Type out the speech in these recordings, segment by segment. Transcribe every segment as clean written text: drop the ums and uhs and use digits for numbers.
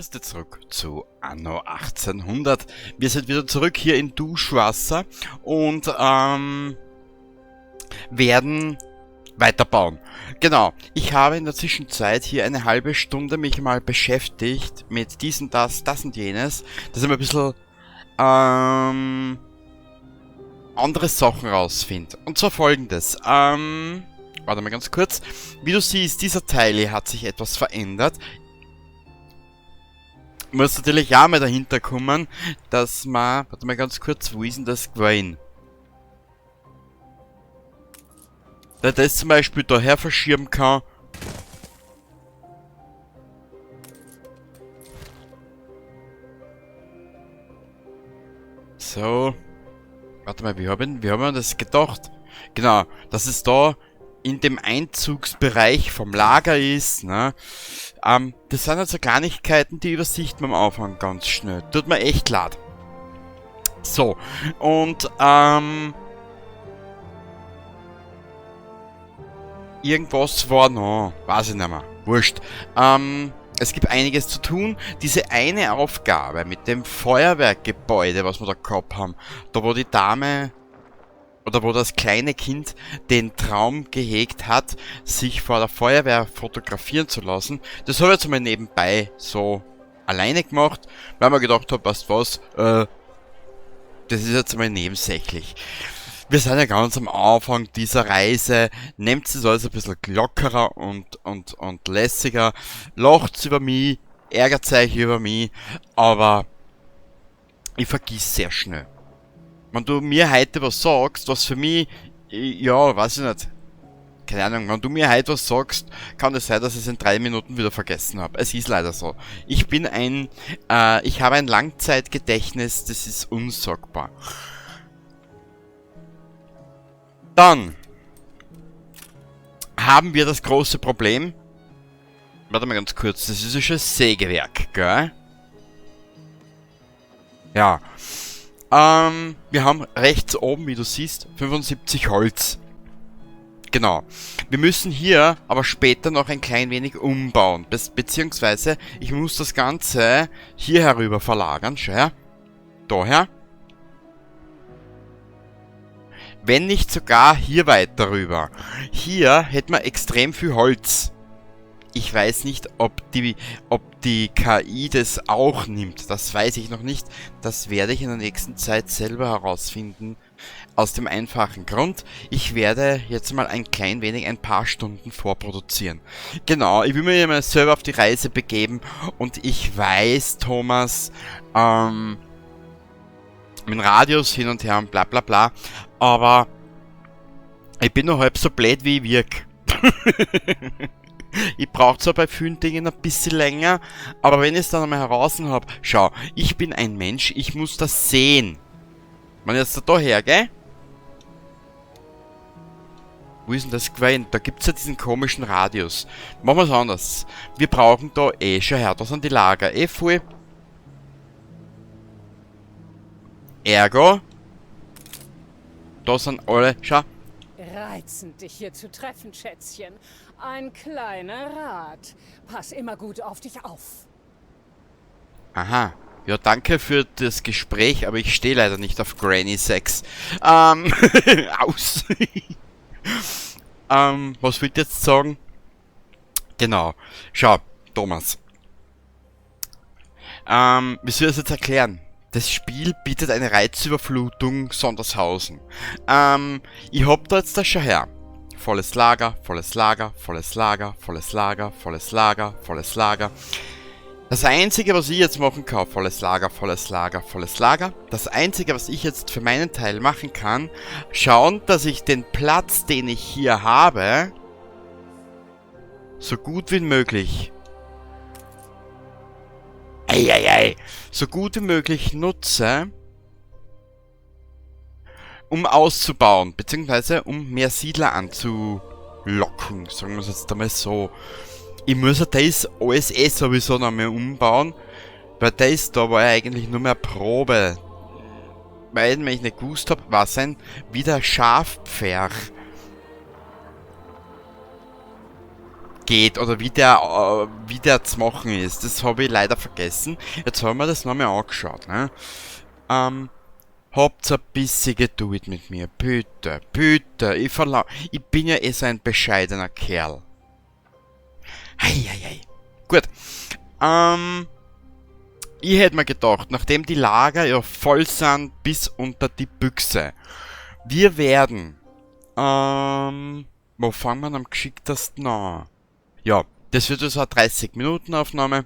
Kehrst zurück zu Anno 1800. Wir sind wieder zurück hier in Duschwasser und werden weiterbauen. Genau, ich habe in der Zwischenzeit hier eine halbe Stunde mich mal beschäftigt mit diesem, das, das und jenes, dass ich mal ein bisschen andere Sachen rausfinde. Und zwar folgendes. Warte mal ganz kurz. Wie du siehst, dieser Teil hier hat sich etwas verändert. Muss natürlich auch mal dahinter kommen, dass man... Warte mal ganz kurz, wo ist denn das gewesen? Da das zum Beispiel daher verschieben kann. So. Warte mal, wie haben wir das gedacht? Genau, dass es da in dem Einzugsbereich vom Lager ist, ne? Das sind also Kleinigkeiten, die übersieht man am Anfang ganz schnell. Tut mir echt leid. So, und irgendwas war noch, weiß ich nicht mehr. Wurscht. Es gibt einiges zu tun. Diese eine Aufgabe mit dem Feuerwerkgebäude, was wir da gehabt haben, da wo die Dame oder wo das kleine Kind den Traum gehegt hat, sich vor der Feuerwehr fotografieren zu lassen, das habe ich jetzt mal nebenbei so alleine gemacht, weil mir gedacht habe, weißt du was, das ist jetzt mal nebensächlich. Wir sind ja ganz am Anfang dieser Reise, nehmt es alles ein bisschen lockerer und lässiger, lacht's über mich, ärgert euch über mich, aber ich vergiss sehr schnell. Wenn du mir heute was sagst, was für mich, ja, weiß ich nicht, keine Ahnung, wenn du mir heute was sagst, kann es sein, dass ich es in 3 Minuten wieder vergessen hab. Es ist leider so. Ich bin ein, ich habe ein Langzeitgedächtnis, das ist unsagbar. Dann haben wir das große Problem. Warte mal ganz kurz, das ist ja schon Sägewerk, gell? Ja. Wir haben rechts oben, wie du siehst, 75 Holz. Genau. Wir müssen hier aber später noch ein klein wenig umbauen. Beziehungsweise, ich muss das Ganze hier herüber verlagern. Schau her. Daher. Wenn nicht sogar hier weiter rüber. Hier hätten wir extrem viel Holz. Ich weiß nicht, ob die KI das auch nimmt. Das weiß ich noch nicht. Das werde ich in der nächsten Zeit selber herausfinden. Aus dem einfachen Grund, ich werde jetzt mal ein klein wenig, ein paar Stunden vorproduzieren. Genau, ich will mir ja mal selber auf die Reise begeben. Und ich weiß, Thomas, mit dem Radius hin und her und bla bla bla. Aber ich bin noch halb so blöd, wie ich wirk. Ich brauche zwar bei vielen Dingen ein bisschen länger, aber wenn ich es dann einmal heraus hab, schau, ich bin ein Mensch, ich muss das sehen. Wenn ich jetzt da hergehe, wo ist denn das gewesen? Da gibt's ja diesen komischen Radius. Machen wir's anders. Wir brauchen da eh, schau her, da sind die Lager eh voll. Ergo, da sind alle, schau. Reizend, dich hier zu treffen, Schätzchen. Ein kleiner Rat. Pass immer gut auf dich auf. Aha. Ja, danke für das Gespräch, aber ich stehe leider nicht auf Granny Sex. Aus. Was will ich jetzt sagen? Genau. Schau, Thomas. Wie soll ich das jetzt erklären? Das Spiel bietet eine Reizüberflutung Sondershausen. Ich hab da jetzt das schon her. Volles Lager, volles Lager, volles Lager, volles Lager, volles Lager, volles Lager. Das Einzige, was ich jetzt machen kann, volles Lager, volles Lager, volles Lager. Das Einzige, was ich jetzt für meinen Teil machen kann, schauen, dass ich den Platz, den ich hier habe, so gut wie möglich, ei, ei, ei, so gut wie möglich nutze, um auszubauen, beziehungsweise um mehr Siedler anzulocken, sagen wir es jetzt einmal so. Ich muss ja das alles eh sowieso noch mehr umbauen, weil das da war ja eigentlich nur mehr Probe. Weil, wenn ich nicht gewusst hab, was ein wieder Schafpferch. geht oder wie der zu machen ist. Das habe ich leider vergessen. Jetzt haben wir das nochmal angeschaut. Ne? Habt ein bisschen Geduld mit mir. Bitte, bitte. Ich bin ja eh so ein bescheidener Kerl. Hei, hei, hei. Gut. Ich hätte mir gedacht, nachdem die Lager ja voll sind bis unter die Büchse, wir werden, wo fangen wir am geschicktesten an? Ja, das wird so eine 30-Minuten-Aufnahme.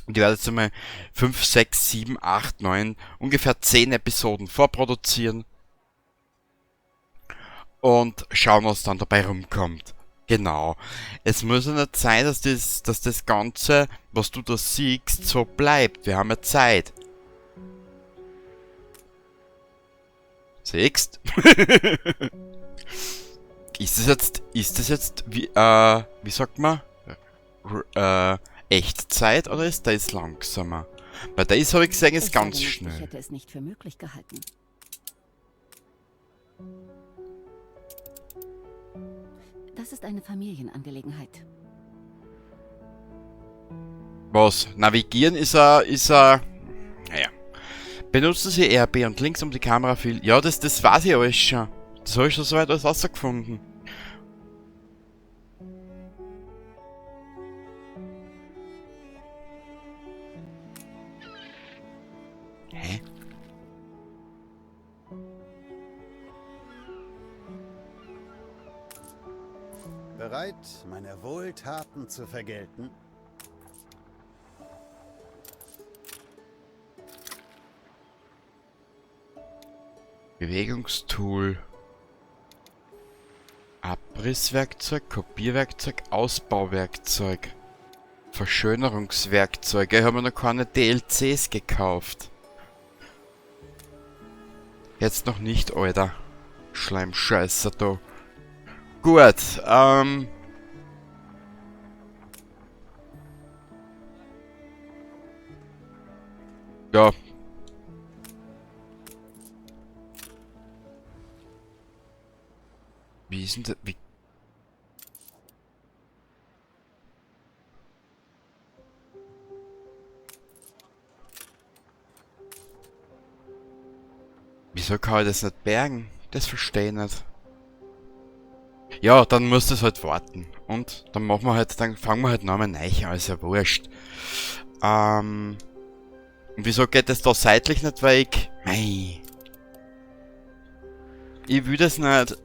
Und ich werde jetzt einmal 5, 6, 7, 8, 9, ungefähr 10 Episoden vorproduzieren. Und schauen, was dann dabei rumkommt. Genau. Es muss ja nicht sein, dass das Ganze, was du da siehst, so bleibt. Wir haben ja Zeit. Siehst? Ist das jetzt, wie, wie sagt man? Echtzeit oder ist das langsamer? Weil das habe ich gesehen, ist ganz schnell. Ich hätte es nicht für möglich gehalten. Das ist eine Familienangelegenheit. Was? Navigieren ist er. Naja. Benutzen Sie RB und links um die Kamera viel. Ja, das weiß ich alles schon. Das habe ich schon soweit alles rausgefunden. Hä? Bereit, meine Wohltaten zu vergelten? Bewegungstool. Abrisswerkzeug, Kopierwerkzeug, Ausbauwerkzeug. Verschönerungswerkzeug. Ich habe mir noch keine DLCs gekauft. Jetzt noch nicht, Alter. Schleimscheißer da. Gut, ja. Wie ist denn das? Wie? Wieso kann ich das nicht bergen? Das verstehe ich nicht. Ja, dann muss das halt warten. Und dann machen wir halt, dann fangen wir halt nochmal neu an, ist ja wurscht. Und wieso geht das da seitlich nicht weg? Mei. Ich will das nicht.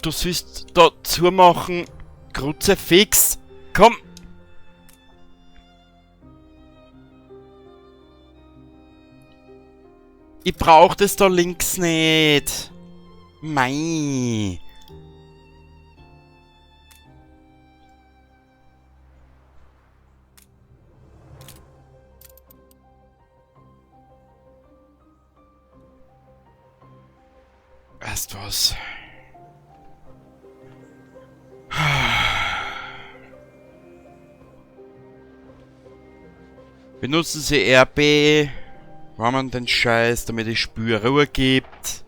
Du sollst da zumachen. Kruzifix. Komm! Ich brauch das da links nicht. Mei. Weißt du was? Benutzen Sie RB. Warum man den Scheiß, damit die Spür Ruhe gibt.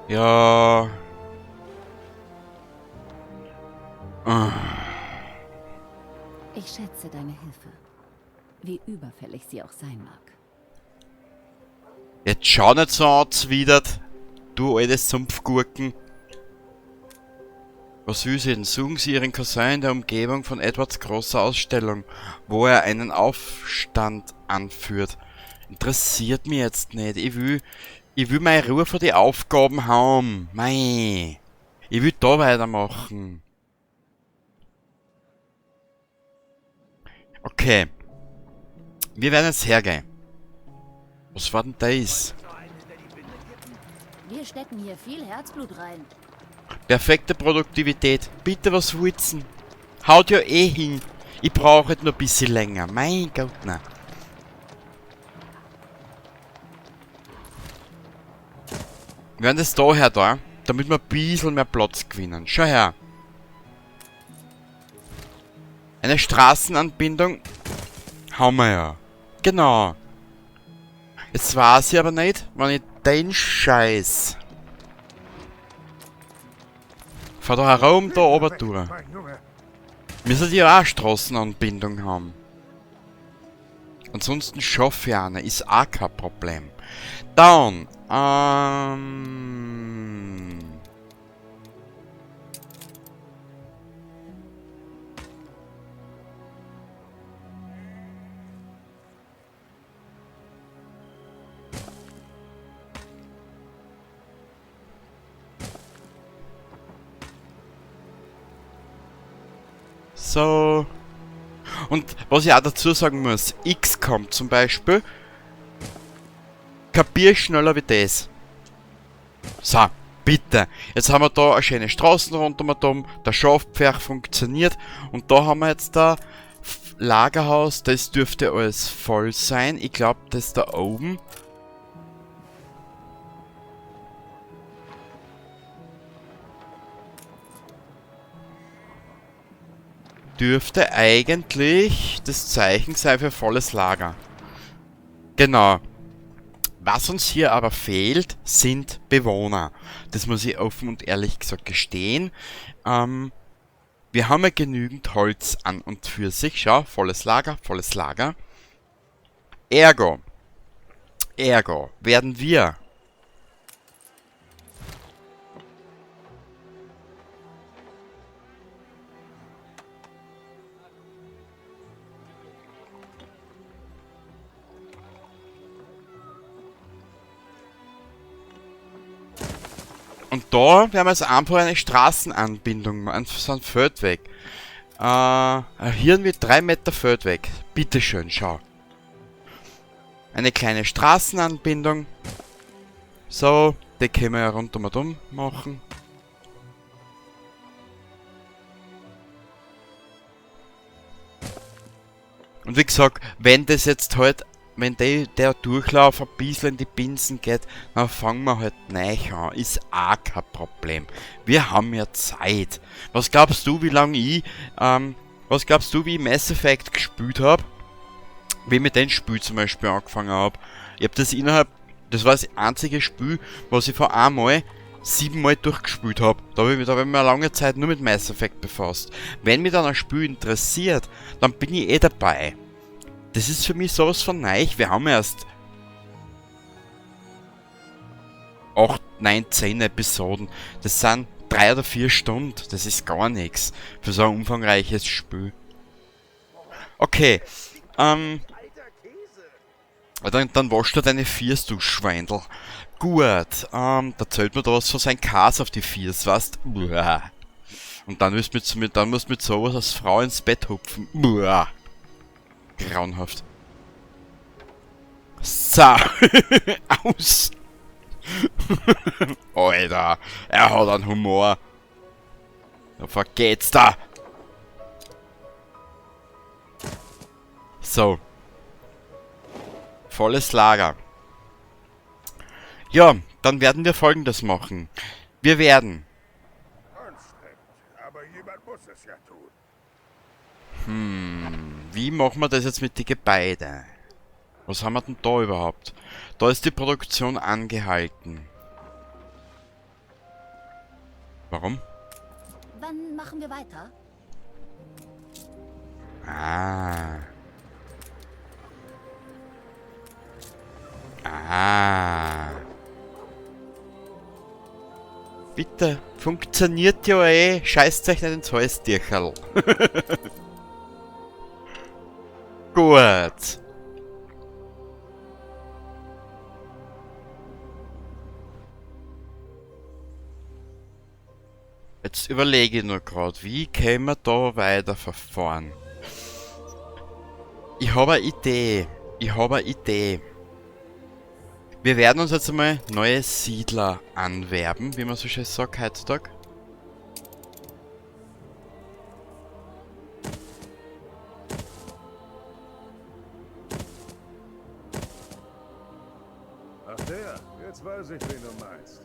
Ja. Ich schätze deine Hilfe. Wie überfällig sie auch sein mag. Jetzt schau nicht so angezwidert, du alte Sumpfgurken. Was will sie denn? Suchen Sie Ihren Cousin in der Umgebung von Edwards großer Ausstellung, wo er einen Aufstand anführt. Interessiert mich jetzt nicht. Ich will meine Ruhe vor die Aufgaben haben. Mei. Ich will da weitermachen. Okay. Wir werden jetzt hergehen. Was war denn das? Wir stecken hier viel Herzblut rein. Perfekte Produktivität. Bitte was willst du? Haut ja eh hin. Ich brauche halt nur ein bisschen länger. Mein Gott, nein. Wir werden das da her da, damit wir ein bisschen mehr Platz gewinnen. Schau her. Eine Straßenanbindung haben wir ja. Genau. Jetzt weiß ich aber nicht, wenn ich den Scheiß fahr da herum, da oben durch. Müssen die ja auch Straßenanbindung haben. Ansonsten schaffe ich eine, ist auch kein Problem. Dann, so. Und was ich auch dazu sagen muss, XCOM zum Beispiel, kapier ich schneller wie das. So, bitte. Jetzt haben wir da eine schöne Straße rund um, der Schafpferch funktioniert und da haben wir jetzt da Lagerhaus, das dürfte alles voll sein. Ich glaub, das da oben. Dürfte eigentlich das Zeichen sein für volles Lager. Genau. Was uns hier aber fehlt, sind Bewohner. Das muss ich offen und ehrlich gesagt gestehen. Wir haben ja genügend Holz an und für sich. Schau, volles Lager, volles Lager. Ergo werden wir Und da werden wir jetzt einfach eine Straßenanbindung machen, so einen Feldweg. Hier haben wir 3 Meter Feldweg. Bitteschön, schau. Eine kleine Straßenanbindung. So, die können wir ja rundum und um machen. Und wie gesagt, wenn das jetzt halt, wenn der Durchlauf ein bisschen in die Binsen geht, dann fangen wir halt neu an. Ist auch kein Problem. Wir haben ja Zeit. Was glaubst du, wie lange ich, was glaubst du, wie ich Mass Effect gespielt hab? Wie ich mit dem Spiel zum Beispiel angefangen hab. Ich hab das innerhalb, das war das einzige Spiel, was ich vor einmal 7 Mal durchgespielt hab. Da hab ich mich eine lange Zeit nur mit Mass Effect befasst. Wenn mich dann ein Spiel interessiert, dann bin ich eh dabei. Das ist für mich sowas von neu. Wir haben erst 8, 9, 10 Episoden. Das sind 3 oder 4 Stunden. Das ist gar nichts für so ein umfangreiches Spiel. Okay. Dann waschst du deine Fiers, du Schweindel. Gut. Da zählt mir da was von seinem Kas auf die Fiers, weißt? Uah. Und dann musst du mit sowas als Frau ins Bett hupfen. Uah. Grauenhaft. So. Aus. Alter. Er hat einen Humor. Da vergeht's da. So. Volles Lager. Ja, dann werden wir Folgendes machen. Wir werden... Anstrengend, aber jemand muss es ja tun. Wie machen wir das jetzt mit den Gebäuden? Was haben wir denn da überhaupt? Da ist die Produktion angehalten. Warum? Wann machen wir weiter? Ah. Ah. Bitte, funktioniert ja eh. Scheißt euch nicht ins Halstürcherl. Gut. Jetzt überlege ich nur grad, wie können wir da weiter verfahren? Ich habe eine Idee. Ich habe eine Idee. Wir werden uns jetzt einmal neue Siedler anwerben, wie man so schön sagt heutzutage. Ach der, jetzt weiß ich, wen du meinst.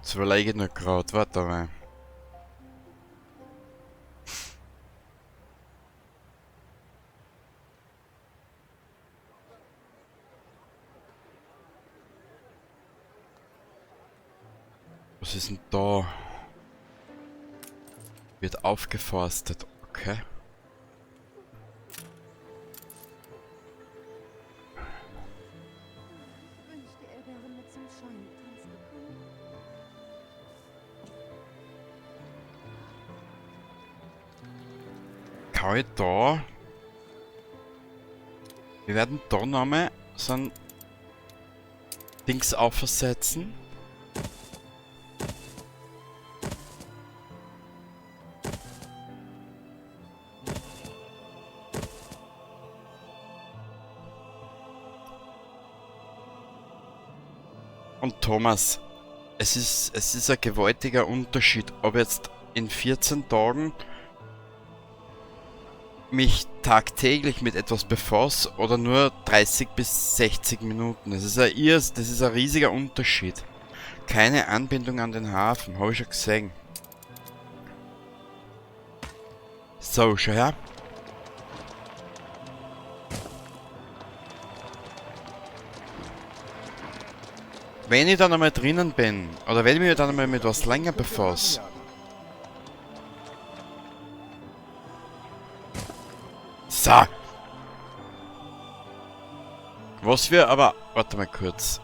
Jetzt überlege ich nur gerade, warte mal. Was ist denn da? Wird aufgeforstet, okay. Ich wünschte, er wäre mit zum Scheunentanz gekommen. Kann ich da? Wir werden da nochmal so ein Dings aufsetzen. Und Thomas, es ist ein gewaltiger Unterschied, ob jetzt in 14 Tagen mich tagtäglich mit etwas befasse oder nur 30 bis 60 Minuten. Das ist ein riesiger Unterschied. Keine Anbindung an den Hafen, habe ich schon gesehen. So, schau her. Wenn ich dann einmal drinnen bin, oder wenn ich mich dann einmal mit was länger befasse. So. Was wir aber... Warte mal kurz.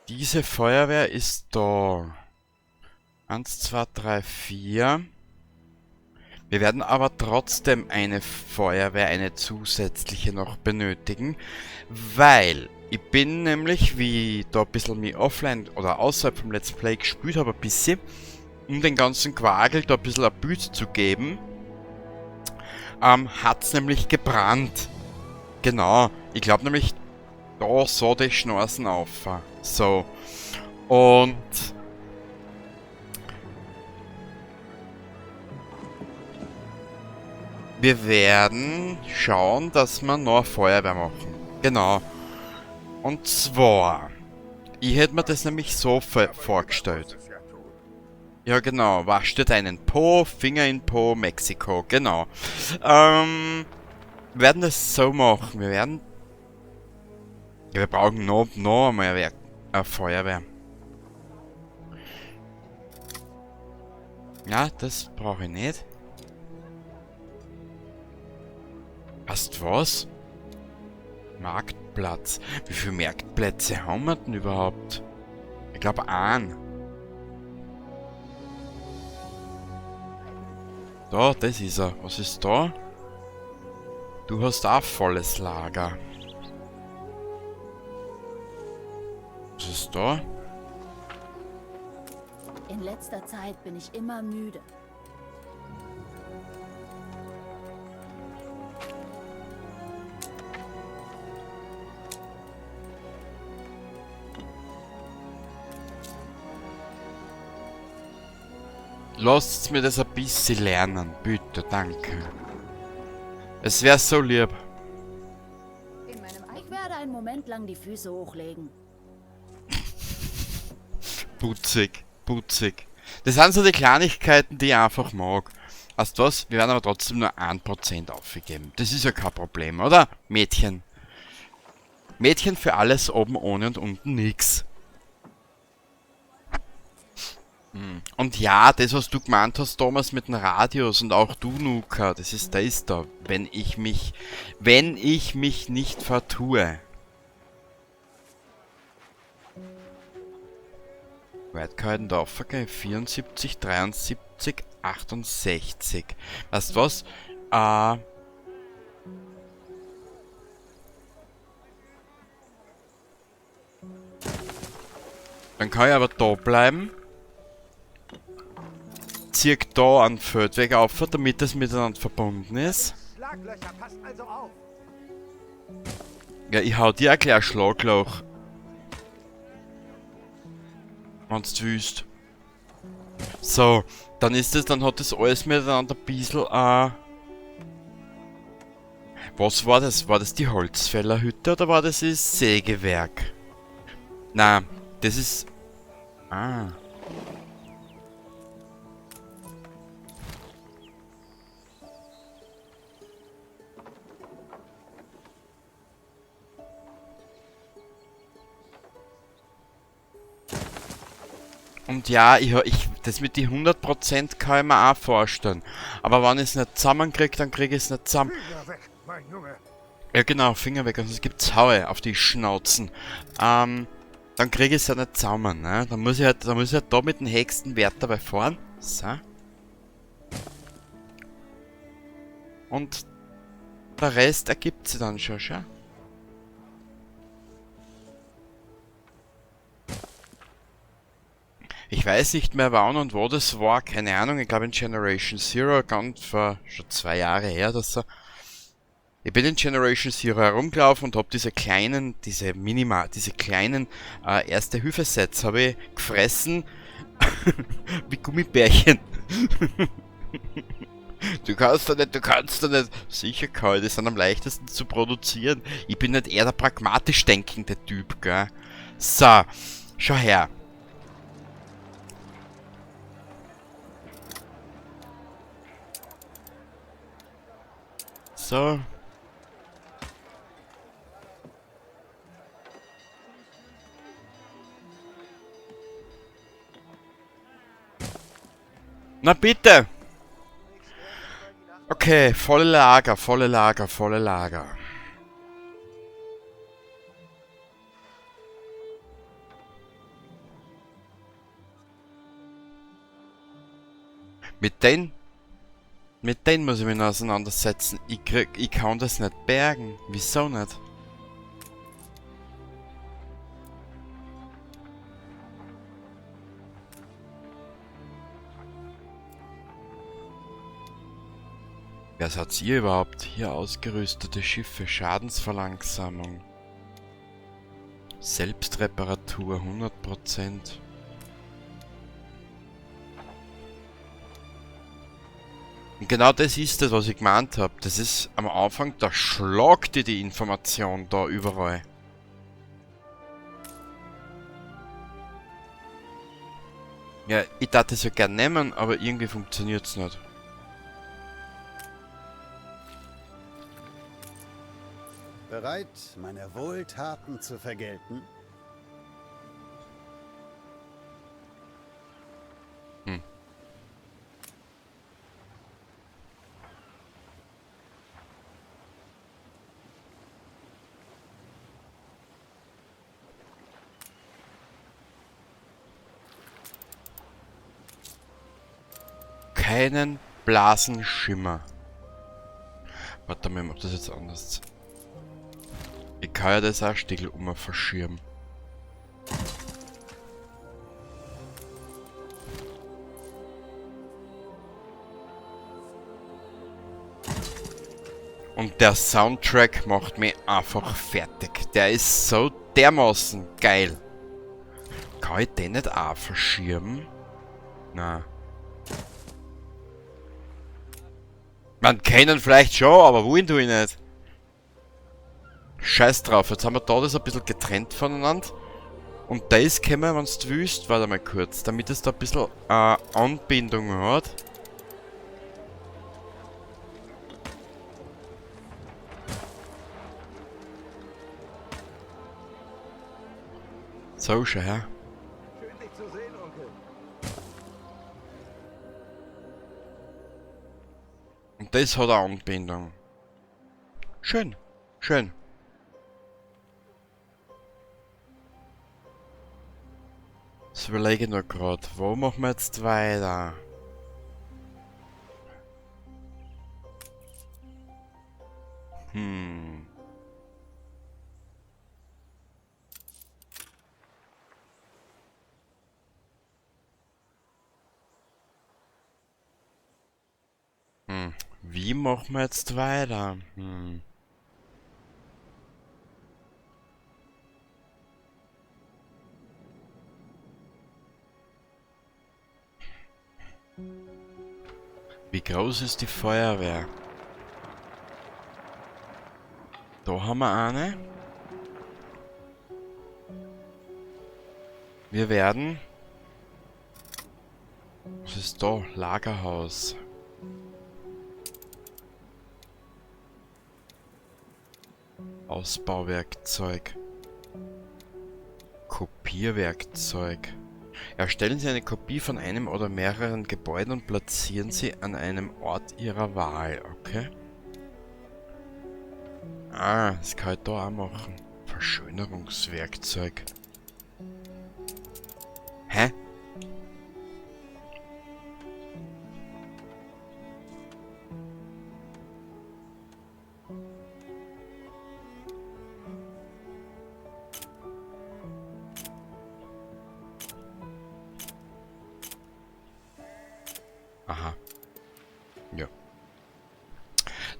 Diese Feuerwehr ist da. 1, 2, 3, 4. Wir werden aber trotzdem eine Feuerwehr, eine zusätzliche noch benötigen, weil ich bin nämlich, wie ich da ein bisschen mich offline oder außerhalb vom Let's Play gespielt habe, ein bisschen, um den ganzen Quagel da ein bisschen ein Bild zu geben, hat's nämlich gebrannt. Genau, ich glaub nämlich, da so die Schnorsen auf. So. Und wir werden schauen, dass wir noch eine Feuerwehr machen. Genau. Und zwar, ich hätte mir das nämlich so vorgestellt. Ja genau, wasch dir deinen Po, Finger in Po, Mexiko, genau. Wir werden das so machen, wir werden... Ja, wir brauchen noch einmal eine Feuerwehr. Ja, das brauche ich nicht. Weißt was? Marktplatz. Wie viele Marktplätze haben wir denn überhaupt? Ich glaube, einen. Da, das ist er. Was ist da? Du hast auch volles Lager. Was ist da? In letzter Zeit bin ich immer müde. Lasst mir das ein bisschen lernen, bitte, danke. Es wär so lieb. Ich werde einen Moment lang die Füße hochlegen. Putzig, putzig. Das sind so die Kleinigkeiten, die ich einfach mag. Weißt du was? Wir werden aber trotzdem nur 1% aufgeben. Das ist ja kein Problem, oder? Mädchen. Mädchen für alles oben ohne und unten nix. Und ja, das, was du gemeint hast, Thomas, mit dem Radius und auch du, Nuka, das ist das da, wenn ich mich nicht vertue. Weit kann ich denn da raufgehen? 74, 73, 68. Weißt du was? Dann kann ich aber da bleiben. Zirk da einen Feldweg auf, damit das miteinander verbunden ist. Schlaglöcher, passt also auf. Ja, ich hau dir auch gleich ein Schlagloch. Wenn's du willst. So, dann ist das, dann hat das alles miteinander ein bisschen, was war das? War das die Holzfällerhütte oder war das das Sägewerk? Na, das ist... Ah. Und ja, das mit die 100% kann ich mir auch vorstellen. Aber wenn ich es nicht zusammenkriege, dann kriege ich es nicht zusammen. Finger weg, mein Junge. Ja genau, Finger weg, sonst gibt's Haue auf die Schnauzen. Dann kriege ich es ja nicht zusammen, ne? Dann muss ich halt, da mit dem höchsten Wert dabei fahren. So. Und der Rest ergibt sich dann schon, schau. Ich weiß nicht mehr wann und wo das war, keine Ahnung, ich glaube in Generation Zero, ganz vor schon 2 Jahre her oder so. Ich bin in Generation Zero herumgelaufen und hab diese kleinen, diese Minima, diese kleinen Erste-Hilfe-Sets habe ich gefressen wie Gummibärchen. Du kannst doch nicht, du kannst doch nicht. Sicher kann ich, die sind am leichtesten zu produzieren. Ich bin nicht eher der pragmatisch denkende Typ, gell. So, schau her. So. Na bitte! Okay, volle Lager, volle Lager, volle Lager. Mit denen muss ich mich noch auseinandersetzen. Ich kann das nicht bergen. Wieso nicht? Wer seid ihr überhaupt? Hier ausgerüstete Schiffe, Schadensverlangsamung. Selbstreparatur, 100%. Und genau das ist das, was ich gemeint hab. Das ist am Anfang, da schlagt dir die Information da überall. Ja, ich darf das ja gern nehmen, aber irgendwie funktioniert's nicht. Bereit, meine Wohltaten zu vergelten? Hm. Keinen Blasenschimmer. Warte mal, ich mach das jetzt anders. Ich kann ja das auch Stegel um verschirmen. Und der Soundtrack macht mich einfach fertig. Der ist so dermaßen geil. Kann ich den nicht auch verschirmen? Na. Man kennen vielleicht schon, aber wohin tue ich nicht? Scheiß drauf, jetzt haben wir da das ein bisschen getrennt voneinander. Und das können wir, wenn du willst, warte mal kurz, damit es da ein bisschen Anbindung hat. So, schau her. Schön, dich zu sehen, Onkel. Und das hat eine Anbindung. Schön, schön. Das überlege ich noch grad. Wo machen wir jetzt weiter? Wie machen wir jetzt weiter? Wie groß ist die Feuerwehr? Da haben wir eine. Wir werden... Was ist da? Lagerhaus. Ausbauwerkzeug. Kopierwerkzeug. Erstellen Sie eine Kopie von einem oder mehreren Gebäuden und platzieren sie an einem Ort Ihrer Wahl. Okay. Ah, das kann ich da auch machen. Verschönerungswerkzeug. Hä? Aha. Ja.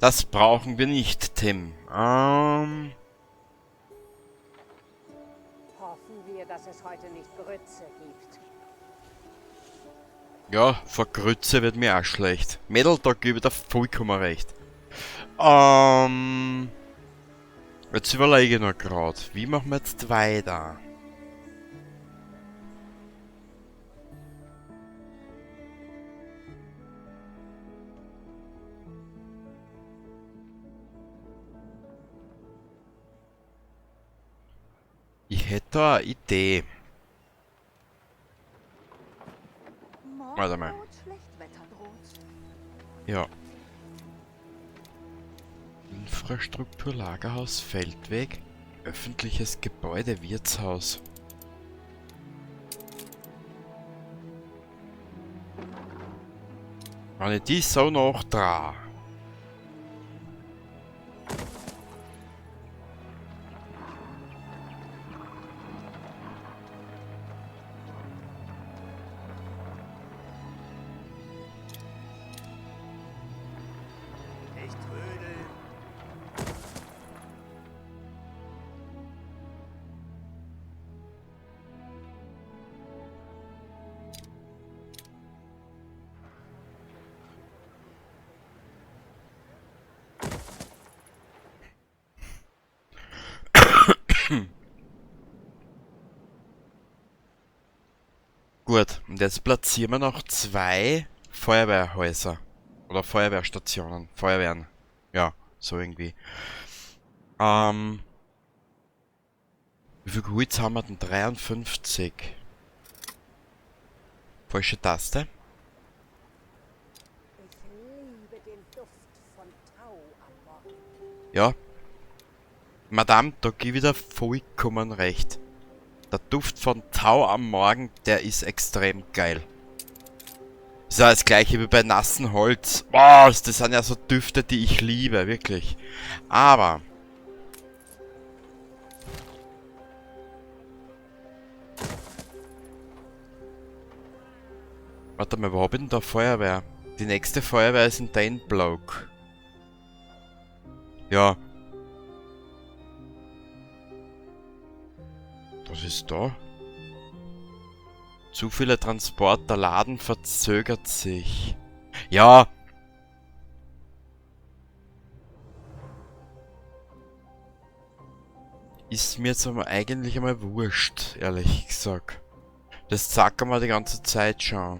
Das brauchen wir nicht, Tim. Hoffen wir, dass es heute nicht Grütze gibt. Ja, vor Grütze wird mir auch schlecht. Mädel, da gebe ich dir vollkommen recht. Jetzt überlege ich noch grad, wie machen wir jetzt weiter? Ich hätte da eine Idee. Warte mal. Ja. Infrastruktur, Lagerhaus, Feldweg, öffentliches Gebäude, Wirtshaus. Wenn ich die so noch dran. Gut, und jetzt platzieren wir noch 2 Feuerwehrhäuser. Oder Feuerwehrstationen. Feuerwehren. Ja, so irgendwie. Wie viel Holz haben wir denn? 53. Falsche Taste. Ich liebe den Duft von Tau am Morgen. Ja. Madame, da gebe ich dir vollkommen recht. Der Duft von Tau am Morgen, der ist extrem geil. Ist ja das gleiche wie bei nassem Holz. Boah, das sind ja so Düfte, die ich liebe, wirklich. Aber... Warte mal, wo hab ich denn da Feuerwehr? Die nächste Feuerwehr ist in Daneblock. Ja. Was ist da? Zu viele Transporter, Laden verzögert sich. Ja. Ist mir jetzt aber eigentlich einmal wurscht, ehrlich gesagt. Das zackern wir die ganze Zeit schon.